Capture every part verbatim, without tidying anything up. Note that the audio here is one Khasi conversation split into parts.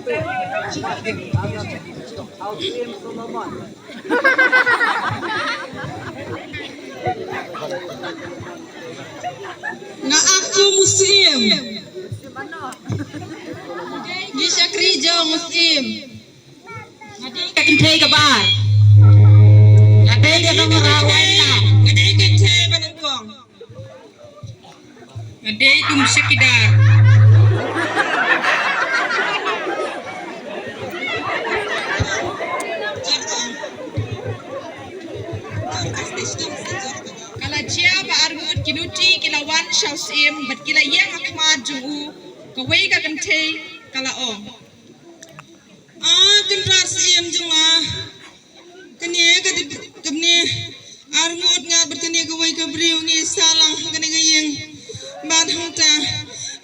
Nga ak kum u syiem. Ngi shakri jong u syiem. Nga dei ka kynthei kaba ar. Nga dei ka nongrwai lam. Nga dei ka kynthei ba nyngkong. Nga dei kum shakidar. Ka la jia ba arngut ki nuti ki la wan sha u syiem bad ki la ïeng ha khmat jong u. Kawei ka kynthei ka la ong. A Kynrad Syiem jong nga, kane ka dei, kane arngut nga bad kane kawei ka briew ngi sah lang ha kane ka ïing. Bad hangta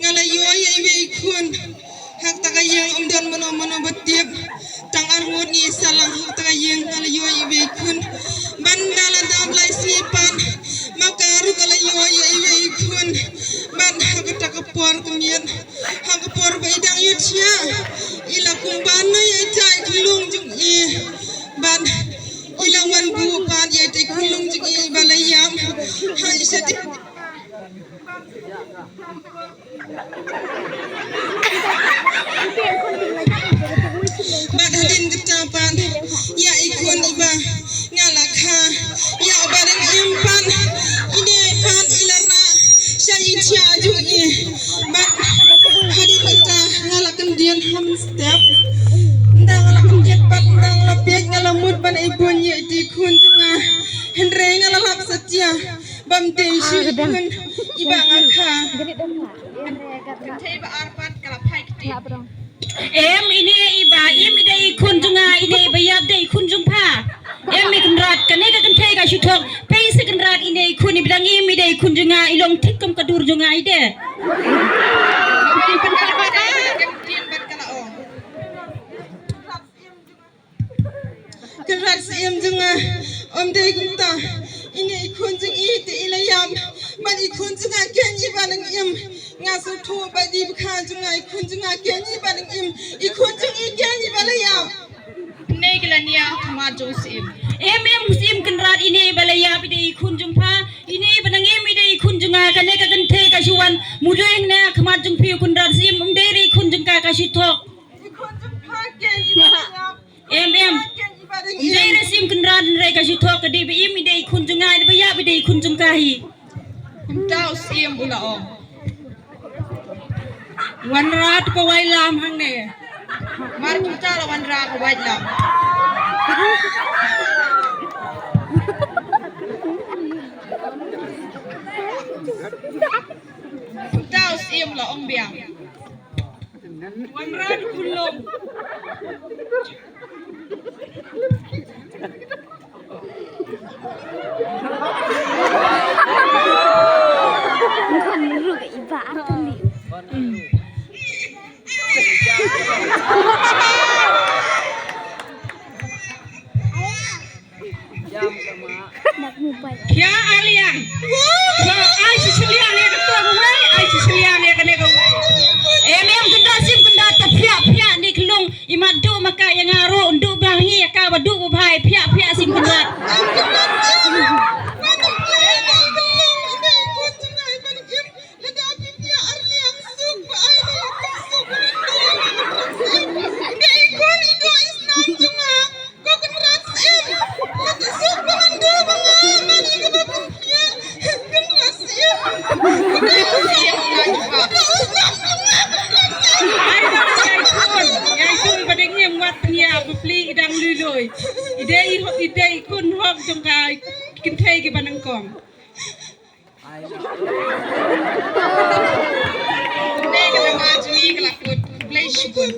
nga la ïoh ïa iwei i khun. Ha kata ka ïing ym don mano mano ba tip. Tang arngut ngi sah lang ha kata ka ïing, nga la ïoh ïa iwei i khun. Bad ynda la dap lai sngi pat, ma ka ruh ka la ïoh ïa iwei i khun. Bad ha kata ka por ka miet, ha ka por ba i dang ïohthiah, i la kumba noh ïa i jait khyllung jong i. Bad i la wan buh pat ïa i jait khyllung jong i ba la ïap ha i shadien. Bad hadien kata pat ïa i khun iba nga la kha ïa uba dang im pat, ine pat i la rah sha i jia jong i. Bad hadien kata nga la kyndit ha mynstep. Ynda nga la kyndit pat, ynda nga la peit, nga la mut ban ai bun ïa i khun jong nga. Hynrei nga la lap satia ba ym dei shuh i khun iba nga kha. Kynthei ba ar pat ka la phai kti. Em, ine iba im i dei i khun jong nga, ine iba ïap dei i khun jong pha. Em, i Kynrad, kane ka kynthei ka shu thok. Pei sa Kynrad, ine i khun iba dang im i dei i khun jong nga, i long thik kum ka dur jong nga i dei. Kynrad Syiem jong nga, ym dei kumta. Ine i khun jong i te i la ïap. Bad i khun jong nga keiñ iba dang im. Nga sngewthuh ba i dei i pyrkhat jong nga, i khun jong nga keiñ iba dang im. I khun jong i keiñ iba la ïap. Ine ki la nia ha khmat jong u syiem. Em, em, u syiem Kynrad, ine iba la ïap i dei i khun jong pha. Ine iba dang im i dei i khun jong nga, kane ka kynthei ka shu wan mudui hangne ha khmat jong phi u Kynrad Syiem, ym dei re i khun jong ka ka shu thok. I khun jong pha keiñ iba la ïap. Em, em. Ym dei re Syiem Kynrad, hynrei ka shu thok, ka dei ba im i dei i khun jong nga, i dei ba ïap i dei i khun jong ka hi. Kumta u syiem u la ong. Wanrah ka wai lam hangne. Mar kumta la wanrah ka wai lam. Kumta u syiem u la ong biang. Wanrah khun long. Khia aliang. Ba ai shi shiliang ïa kata kawei, ai shi shiliang ïa kane kawei. Em, em, Kynrad Syiem Kynrad, ta phiah phiah ni khlung, i mat duh ma ka ïa nga ruh, duh ba ngi ïa ka ba duh ba bha, phiah phiah Syiem Kynrad. Lada phi pia ar liang suk ba ai ni suk ba rin dei. Dei khun i dei i snam jong nga. Ko Kynrad Syiem. Lada suk ba rin dei ba nga mani kaba pynpia. Kynrad Syiem. Ai ba ïa i khun, ïa i khun ba dang ïeng wat pynïa ba pli i dang lui lui. I dei i hok, i dei i khun hok jong ka kynthei kiba nyngkong. Kane ka drama jong ngi ka la kut. Khublei shibun.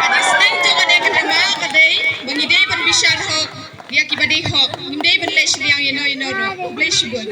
Ka jingsneng jong kane ka drama ka dei ba ngi dei ban bishar hok ïa kiba dei hok. Ngim dei ban leh shiliang ïano ïano ruh. Khublei shibun.